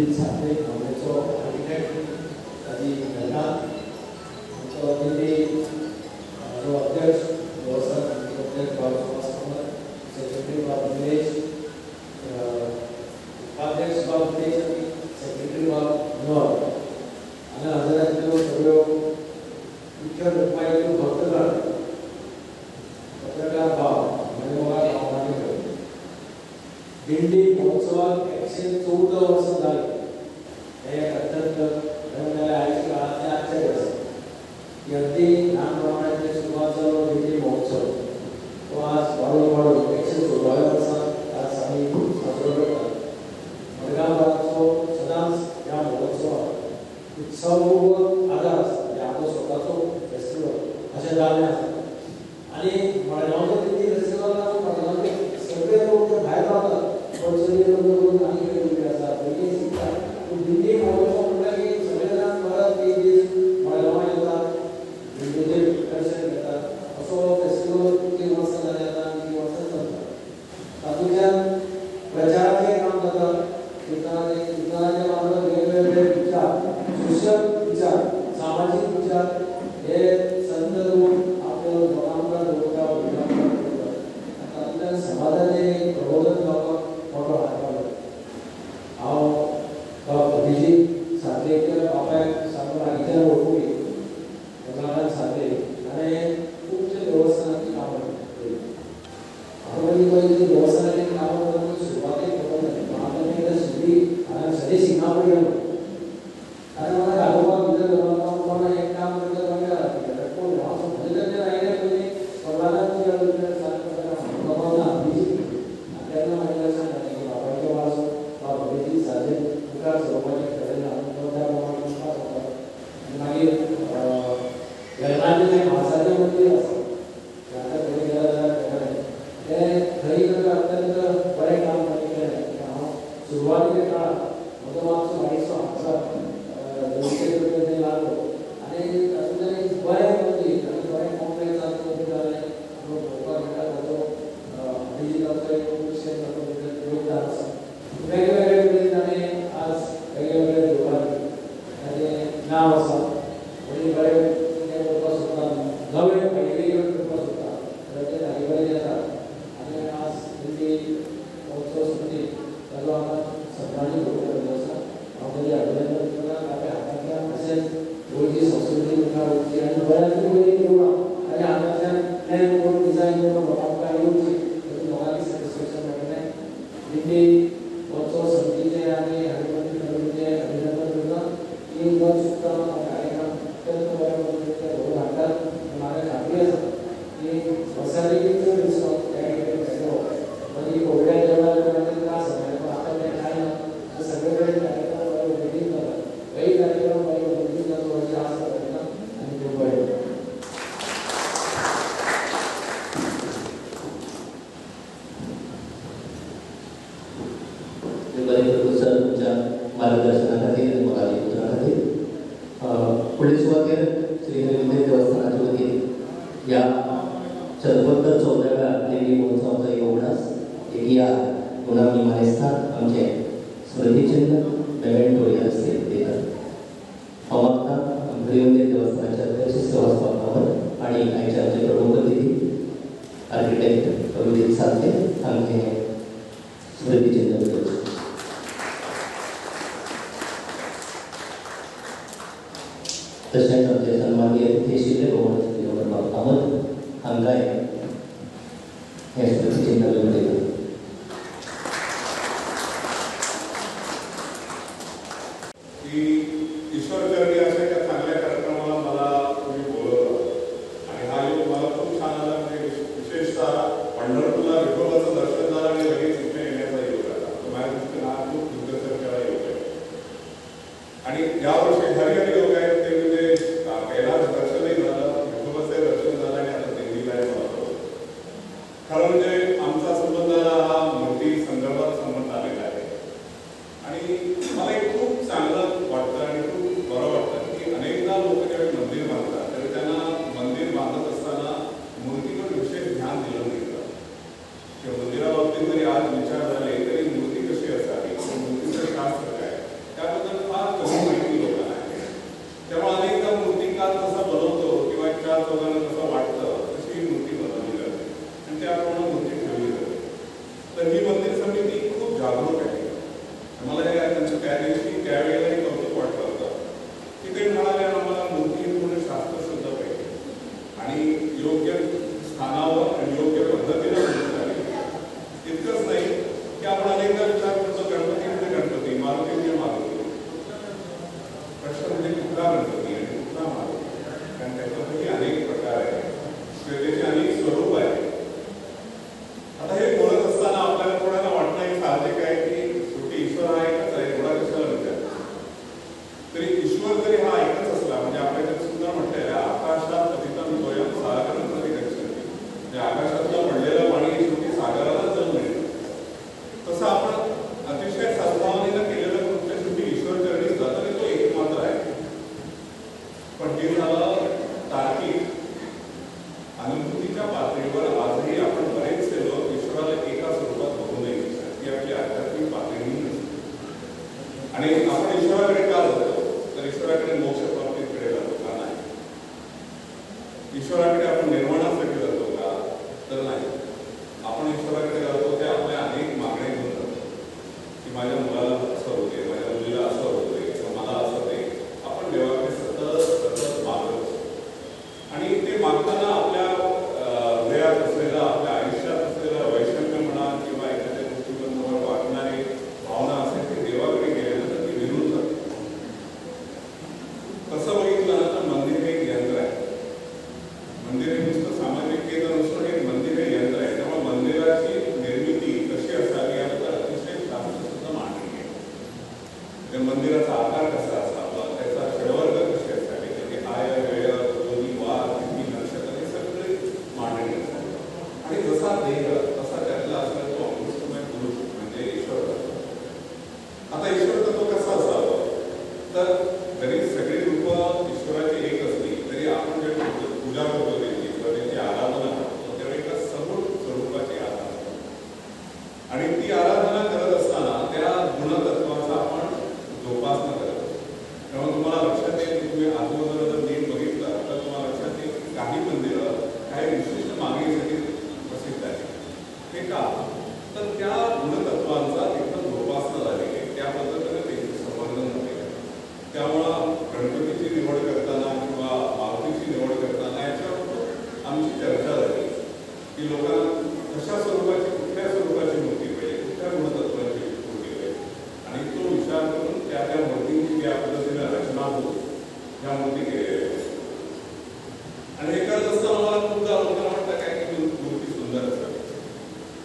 अभिजीत सातले नामनेचो आर्किटेक्ट ताजी घरकान्न आमचो दिल्ली जो अध्यक्ष देवस्थान अध्यक्ष बाब सुभाष कामत, सेक्रेटरी बाब निलेश, उपाध्यक्ष बाब निलेश आनी सेक्रेटरी बाब मनोहर हांगा हजर आशिल्ल्यो सगळ्यो विठ्ठल रुक्माईच्यो भक्तगण, पत्रकार भाव म्हजे मोगाळ भावांनी दिंडी महोत्सवाक 114 वर्सां जालीं. हें एक अत्यंत म्हणल्यार आयच्या काळांतलें आश्चर्य आसा की अगदी ल्हान प्रमाणाचेर सुरवात जालो दिंडी महोत्सव तो आज वाडून वाडून 114व्या वर्सां आज आमी साजरो करतात. मडगांवकारांचो सदांच ह्या महोत्सवाक उत्सवपूर्वक आदार आसा, म्हणजे आमचो स्वताचो फेस्टिवल अशें जाल्लें आसा. आनी मडगांवचो दिंडी फेस्टिवल मडगांवचे सगळे लोक ते भायर रावतात, पणजे लग्न करून आनी खंय भुरगे आसा, भुरगीं शिकतात. पूण दिंडी महोत्सव म्हणटा की सगळे जाण परत एक दीस मडगांवां येतात, दिंडीचें दर्शन घेतात. असो फेस्टिवल 3 वर्सां जालीं आतां आनी 3 वर्सां चलता. तातूंतल्यान प्रचाराचें काम जाता, किर्तनाच्या मार्फत वेगवेगळे विचार, सोशल विचार, सामाजीक विचार हे संत लोक आपल्या लोकां मुखार दवरता, भुरग्यां मुखार दवरता. तातूंतल्यान समाजाचें प्रबोधन जावपाक मोटो हातभार जाता. हांव बाब अभिजीत सातलेच्या बापायक सामको लागींच्यान वळखुपी रमाकांत सातले, ताणें खुबशे देवस्थानाचीं कामां केलीं. म्हाका पयलीं पयलीं देवस्थानाचीं कामां करपाक सुरवातेक खबर नासली. हांव तेन्ना एकदां शिरडी हांगा शनी शिंगणापूर गेलो. ताणें म्हाका दाखोवपाक भितर दवरलो, कोण एक काम करता कोण कोण हांव म्हजें तेन्ना आयलें पयलीं प्रल्हादान खबर ना अभिजीत. तेन्ना म्हाज्या लक्षांत आयलें की बापायचो वारसो बाब अभिजीत सातले मुखार सरोवपाचें ठरयलां. तो त्या प्रमाणे मुखार सरता. आनी मागीर वेर्णाचें जें म्हासाचें मंदीर आसा तें आतां खंय गेलां जाल्यार खबर ना, तें थंय ताका अत्यंत बरें काम ताणें केलें. हांव सुरवातीच्या काळांत म्हजो मातसो बारीकसो हातभार देवळीचे कडेन थंय लागलो आनी तातूंतल्यान एक बरें मंदीर आनी बरें कॉम्प्लेक्स आतां उबें जालें. आमकां पळोवपाक मेळटा. ताचो अभिजिताचो एक खूबशें तातूंत भितर योगदान आसा. वेगवेगळे कडेन ताणें आज वेगवेगळ्या देवळांनी ताचें नांव आसा. कोणी बरें कितें करपाक सोदता, नवें आयडिया घेवन करपाक सोदता जाल्यार ते लागीं कडेन येतात. आनी आज दिंडी महोत्सव समिती ताचो आतां सन्मानीत जाल्लो आसा. हांव ताजें अभिनंदन करता. आपल्या हातांतल्यान तशेंच गोंयची संस्कृती मुखार वचची आनी बऱ्यांतली बरीं देवळां ताच्या हातांतल्यान प्लॅन करून डिजायन करून लोकां मुखार येवची, तातूंत लोकांक सॅटिस्फॅक्शन मेळटलें. दिंडी महोत्सव समितीचें आनी हरिमंदिर कमिटीचें अभिनंदन करता. की न चुकता कार्यक्रम अत्यंत बऱ्या पद्दतीन ते घडोवन हाडटात. म्हाका खात्री आसा की वर्सांनी चड दिसलो त्या ठिकाणी मेळटलो. मागीर कोविडा वेळार लोकांचे त्रास जाताले, पूण आतां तें कांय ना. सगळे कडेन कार्यक्रम बरे पद्दतीन जातात. हेय कार्यक्रम बरे पद्दतीन जातलो अशी आस्त बाळगिता आनी देव बरें करूं. बरें करूं सर तुमच्या मार्गदर्शना खातीर आनी मोलादीक उतरां खातीर. फुडले सुवातेर श्री हरिमंदिर देवस्थानाचे वतीन ह्या 74व्या दिंडी महोत्सवाचो एक उगडास एक याद म्हणून आमी मानेस्तांक आमचें स्मृतीचिन्न मेमेंटो ह्या हस्ते दितात. हांव मागता हरिमंदिर देवस्थानाचे अध्यक्ष सुभाष कामत आनी आयचे आमचे प्रमुख अतिथी आर्किटेक्ट अभिजीत सातले हांचे स्मृतीचिन्न दिवचें. तशेंच आमचे सन्माननीय अतिथी आशिल्ले भोवमान दिगंबर कामत हांकांय हें स्मृतीचिन्न आमी भेटयतात. की ईश्वरचरणी अशा एका चांगल्या कार्यक्रमाला मला तुम्ही बोलवलं आणि हा योग मला खूप छान आला. म्हणजे विशेषतः पंढरपूरला विठोबाचं दर्शन झालं आणि लगेच इथे येण्याचा योग आला. तर माझ्या दृष्टीने हा खूप तुमच्यासारख्याला योग आहे. आणि यावर्षी हरिहर योग आहे, ते म्हणजे कैलास दर्शनही झालं, विठोबाचंही दर्शन झालं आणि आता दिंडीलाही मला. खरं म्हणजे आमचा संबंध हा मूर्ती संदर्भात संबंध आलेला आहे आणि मला एक खूप चांगलं वाटतं आणि खूप बरं वाटतं की अनेकदा लोक ज्यावेळी मंदिर बांधतात त्यावेळी त्यांना मंदिर बांधत असताना मूर्तीवर विशेष ध्यान दिलं नाही जात. किंवा मंदिराबाबतीत जरी आज विचार झाले तरी मूर्ती कशी असावी, मूर्तीचं शास्त्र काय, त्या आणि आपण ईश्वराकडे का जातो तर ईश्वराकडे मोक्षप्राप्तीकडे जातो का नाही? ईश्वराकडे आपण निर्माणासाठी जातो का? तर नाही. आपण ईश्वराकडे जातो ते आपल्या अनेक मागण्या घेऊन जातो की माझ्या मुलाला असं होते, माझ्या मुलीला असं होते किंवा मला असं दे. आपण देवाकडे सतत सतत मागत असतो आणि ते मागताना आपल्या हृदयात असलेला, आपल्या आयुष्यात असलेला वैषम्य म्हणा किंवा एखाद्या गोष्टीबद्दल वाटणारी भावना असेल ती देवाकडे गेल्यानंतर ती विरून जाते. तसं बघितलं ना तर मंदिर हे एक यंत्र आहे. मंदिर हे नुसतं सामाजिक केंद्र नसून हे मंदिर हे यंत्र आहे. त्यामुळे मंदिराची निर्मिती कशी असावी याबद्दल अतिशय शास्त्रशुद्ध मांडणी आहे. त्या मंदिराचा आकार कसा असावा, त्याचा षडवर्ग कसे असावे, त्याचे I, व्यय, दोन्ही, वार, तिथी, नक्षत्र हे सगळे मांडणी असावी. आणि जसा देह तसा त्यातला असला तो अमृतमय पुरुष म्हणजे ईश्वर तत्व. आता ईश्वर तत्व कसं असावं तर जरी सगळी रूपं ईश्वराची एक असली तरी आपण जेव्हा पूजा करतो त्यांची किंवा त्यांची आराधना करतो तेव्हा एका सगुण स्वरूपाची आराधना करतो. आणि ती आराधना करत असताना त्या गुणतत्वाचा आपण जोपासना करत असतो. त्यामुळे तुम्हाला लक्षात येईल की तुम्ही आजूबाजूला जर नीट बघितलं तर तुम्हाला लक्षात येईल की काही मंदिरं काही विशिष्ट मागणीसाठी प्रसिद्ध आहेत. ते का? तर त्या गुणतत्वांचा तिथं जोपासना झालेली आहे, त्या पद्धतीने त्यांचे संवर्धन झालेलं आहे. त्यामुळं गणपतीची निवड करताना किंवा मारुतीची निवड करताना याच्यावर आमची चर्चा झाली की लोकांना कशा स्वरूपाची, कुठल्या स्वरूपाची मूर्ती पाहिजे, कुठल्या गुणतत्वांची मूर्ती पाहिजे आणि तो विचार करून त्या त्या मूर्तींची त्या पद्धतीने रचना होऊन ह्या मूर्ती केलेल्या आहेत. आणि हे करत असताना मला खूपदा लोकांना वाटतं काय की मूर्ती सुंदर असावी,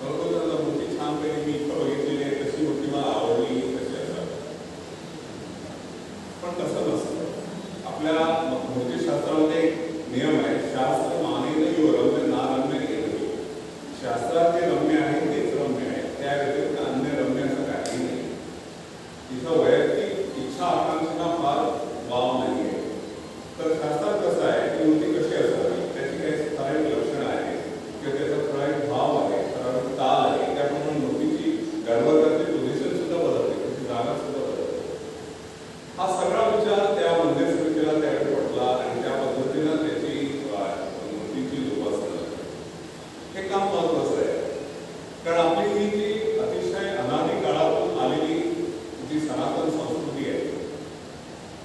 बरोबर, मूर्ती छान पाहिजे, मी इथं बघितलेली आहे तशी मूर्ती मला आवडली तशी असावी. पण तसं नसतं. आपल्या मूर्तिशास्त्रामध्ये एक नियम आहे, शास्त्र मानेन यो रम्य ना रम्य एवढी. शास्त्रात जे रम्य आहे तेच रम्य आहे, त्या व्यतिरिक्त अन्य रम्य असं काही नाही. तिथं वैयक्तिक इच्छा आकांक्षांना फार वाव नाही आहे. तर शास्त्रात कसं आहे की मूर्ती कशी असावी त्याची काही ठराविक लक्षणं आहेत किंवा त्याचा ठराविक भाव आहे, ठराविक ताल आहे, त्याप्रमाणे मूर्तीची गर्भगृहातली पोझिशन सुद्धा बदलते, त्याची जागा सुद्धा बदलते. हा सगळा विचार त्या मंदिर समितीला त्यावेळी पटला आणि त्या पद्धतीनं त्याची मूर्तीची जोपासना झाली. हे काम महत्वाचं आहे कारण आपली ही जी अतिशय अनादी काळातून आलेली जी सनातन संस्कृती आहे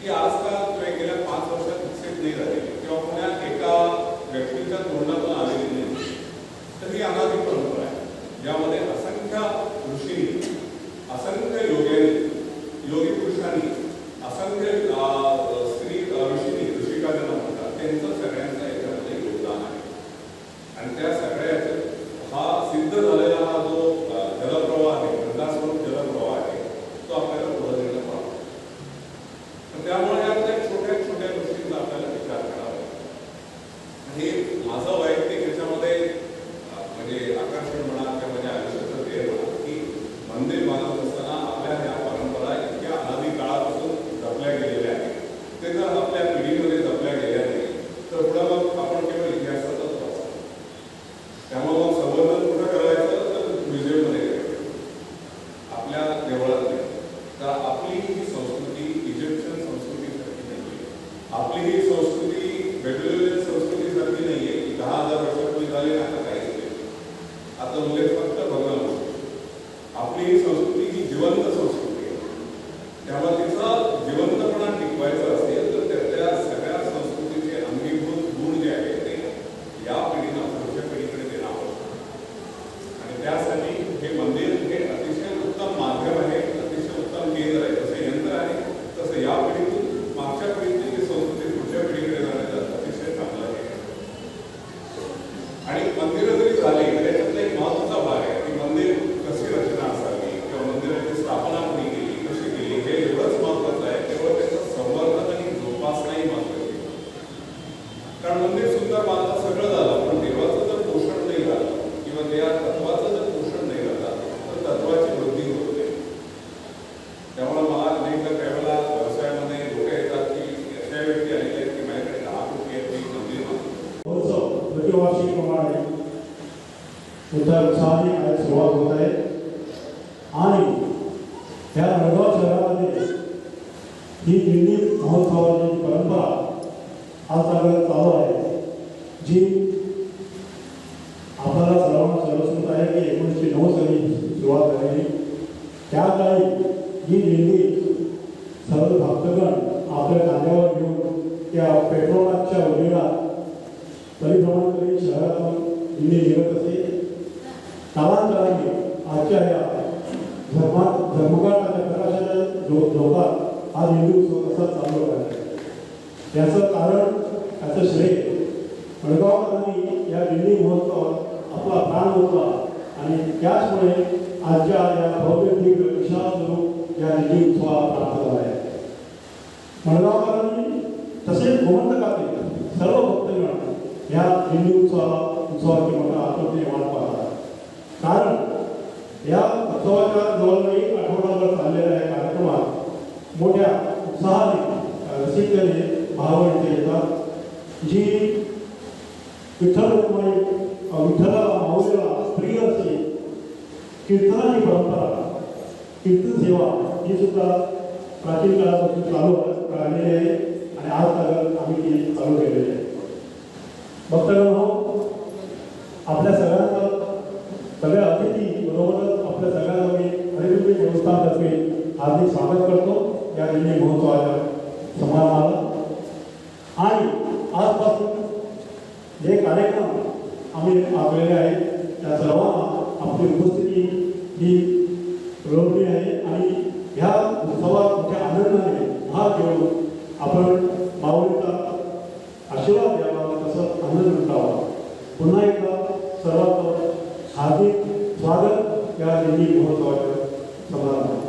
ती आजकाल किंवा गेल्या 5 वर्षात विकसित नाही झालेली किंवा पुन्हा एका व्यक्तीच्या धोरणातून आलेली नाही. तर ही अनादी परंपरा आहे ज्यामध्ये असंख्य ऋषींनी, असंख्य योग्यांनी, योगी पुरुषांनी, असंख्य स्त्री ऋषींनी, ऋषिका ज्यांना म्हणतात, त्यांचं सगळ्यांचं याच्यामध्ये योगदान आहे. आणि त्या सगळ्या हा सिद्ध झालेला हा जो जलप्रवाह आहे, गंगास्वरूप जलप्रवाह आहे, तो आपल्याला पुढे नेणं पाहतो. तर त्यामुळे यातल्या छोट्या छोट्या गोष्टींचा आपल्याला विचार करावा लागतो. हे माझं वैयक्तिक याच्यामध्ये म्हणजे आकर्षण म्हणा किंवा माझ्या आयुष्याचं ध्येय म्हणा की मंदिर बांधत असताना आपल्या ह्या परंपरा इतक्या अनादी काळापासून जपल्या गेलेल्या आहेत, ते जर आपल्या पिढीमध्ये जपल्या गेल्या नाही तर पुढं मग आपण केवळ इतिहासातच वाचतो. त्यामुळे मग संवर्धन कुठं करायचं तर म्युझियममध्ये करायचं, आपल्या देवळात नाही. तर आपली ही संस्कृती इजिप्शियन संस्कृतीसारखी नाही आहे, आपली ही संस्कृती बेबिलोनियन संस्कृतीसारखी नाही आहे की 10,000 वर्षापूर्वी झाली आता काहीच नाही, आता उल्लेख फक्त भगवान. आपली ही संस्कृती ही जिवंत संस्कृती आहे, त्यामुळे तिचा जिवंतपणा टिकवायचा असेल तर त्यातल्या सगळ्या संस्कृतीचे अंगीभूत गुण जे आहेत ते या पिढीनं पुढच्या पिढीकडे देणं आवश्यक आहे. आणि त्यासाठी हे मंदिर हे अतिशय उत्तम माध्यम आहे, अतिशय उत्तम केंद्र आहे. जसं यंत्र आहे तसं या पिढीतून मागच्या पिढीतली जी संस्कृती पुढच्या पिढीकडे जाण्याचं अतिशय चांगलं आहे. आणि मंदिरं जरी झाली तरी त्याच्यातला एक महत्त्वाचा भाग आहे की मंदिर कशी रचना असावी किंवा मंदिराची स्थापना कोणी केली, कशी केली, हे एवढंच महत्त्वाचं आहे तेवढं त्याचं संवर्धन आणि जोपासनाही महत्त्वाची आहे. कारण मंदिर सुंदर बांधलं सगळं झालं पण देवाचं जर पोषण नाही झालं किंवा त्या तत्वाचं जर पोषण नाही झालं तर तत्वाची वृद्धी होत नाही. त्यामुळे मला अनेकदा त्यावेळेला व्यवसायामध्ये लोक येतात की अशा व्यक्ती आलेल्या आहेत की माझ्याकडे 10 कोटी आहेत, मी मंदिर बांधतो. महोत्सव प्रतिवार्षिकप्रमाणे मोठ्या उत्साहाने आज सुरुवात होत आहे आणि ह्या नळगाव शहरामध्ये ही दिंडी महोत्सवाची परंपरा आज सगळं चालू आहे, जी आपल्याला सर्वांना सर्वसंत आहे की 1909 साली सुरुवात झालेली. त्या काळी ही दिंडी सर्व भक्तगण आपल्या खांद्यावर घेऊन त्या पेट्रोलाच्या उजेडात परिभ्रमण करीत शहरातून दिंडी निघत असे. कालांतराने आजच्या या झगमगाटाच्या प्रकाशाच्या झोकात हा दिंडी उत्सव कसा चालू आहे याचं कारण, याचं श्रेय मडगावकरांनी या दिंडी महोत्सवात आपला प्राण ओतला आणि त्याचमुळे आजच्या या भव्य दिव्य विशाल स्वरूप या दिंडी उत्सवाला प्राप्त झाला आहे. मडगावकरांनी तसेच गोमंतकातील सर्व भक्तगण या दिंडी उत्सवाची मोठ्या आतुरतेने वाट पाहतात, कारण या उत्सवाच्या जवळजवळ एक आठवडाभर चाललेल्या या कार्यक्रमात मोठ्या उत्साहाने रसिकतेने भाव इथे येतात. जी विठ्ठल विठ्ठलाला माऊलीला प्रिय अशी कीर्तनाची परंपरा, कीर्तन सेवा ही सुद्धा प्राचीन काळापासून चालू राहिलेली आहे आणि आज तागत आम्ही ती चालू केलेली आहे. भक्तगण हो, आपल्या सगळ्यांना, सगळ्या अतिथी बरोबरच आपल्या सगळ्यांना मी हरिदुर्ग देवस्थानतर्फे हार्दिक स्वागत करतो या दिंडी महोत्सवाच्या समारंभाला. आणि आजपासून जे कार्यक्रम आम्ही आखलेले आहेत त्या सर्वांना आपली उपस्थिती ही रोवणी आहे आणि ह्या उत्सवात मोठ्या आनंदाने भाग घेऊन आपण माऊलीचा आशीर्वाद घ्यावा, तसंच आनंद लुटावा. पुन्हा एकदा सर्वांचं हार्दिक स्वागत या दिंडी महोत्सवाच्या समारंभात.